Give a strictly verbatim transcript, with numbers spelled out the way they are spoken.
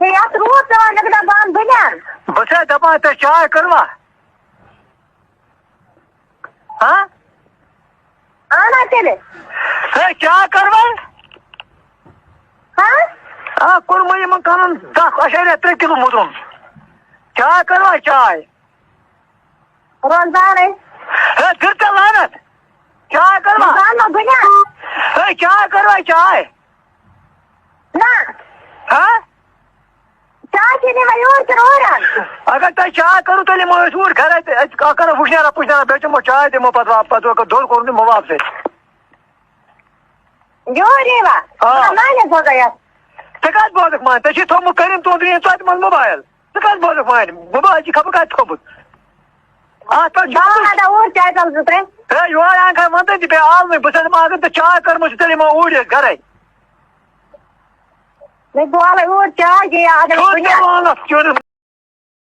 ہے، یَتھ روٗد پٮ۪وان، مےٚ دوٚپ بہٕ اَنہٕ بٔنیان۔ بہٕ چھَس دَپان، ژےٚ چاے کٔروا؟ ہاں؟ اَہَن حظ تیٚلہِ۔ ہے، چاے کٔروا؟ ہاں؟ آ، کوٚرمَے یِمَن کَنَن دَکھ، اَسہِ اَنے ترٛےٚ کِلوٗ مُدرُن۔ چاے کٔروا چاے؟ روزانَے۔ ہے، دِر ژےٚ لعنت۔ چاے کٔروا؟ روزانہٕ بٔنیان۔ ہے، چاے کٔروا چاے؟ نہ۔ ہاں؟ چاے چیٚنہِ وۄنۍ یور کِنہٕ اورٕ اَنہٕ؟ اگر تۄہہِ چاے کٔرٕو، تیٚلہِ یِمو أسۍ اوٗرۍ گرے تہٕ أسۍ کرو وٕشنیرا پُشنیرا، بیٚیہِ چٮ۪مو چاے، دِمو پتہٕ واپس، پتہٕ گوٚو دۄن کوٚرُن دِمو واپسٕے۔ یور یی وا؟ آ۔ نہ، نہ، نہ، بوزا یَتھ۔ ژٕ کَتھ بوزَکھ مان؟ ژےٚ چھُے تھوٚمُت کٔرِم توٚنٛدرِ یِم ژۄچہِ منٛز موبایل۔ ژٕ کَتھ بوزَکھ وۄنۍ؟ موبایل چھِ خبر کَتہِ تھوٚمُت۔ اَتھ پٮ۪ٹھ چھُ بہٕ ہَسا اوٗرۍ چاے کَپ زٕ ترٛےٚ۔ ہے، یورٕ اَنکھ ہا وۄنۍ تہِ بیٚیہِ آلوٕے۔ بہٕ چھَس دَپان، اگر ژٕ چاے کٔرمٕژ چھِ، تیٚلہِ یِمو اوٗرۍ أسۍ گَرَے۔ مےٚ بولے اوٗرۍ چاے چیٚیہِ، اگر چھُس بہٕ ژےٚ وَنان، چٲنِس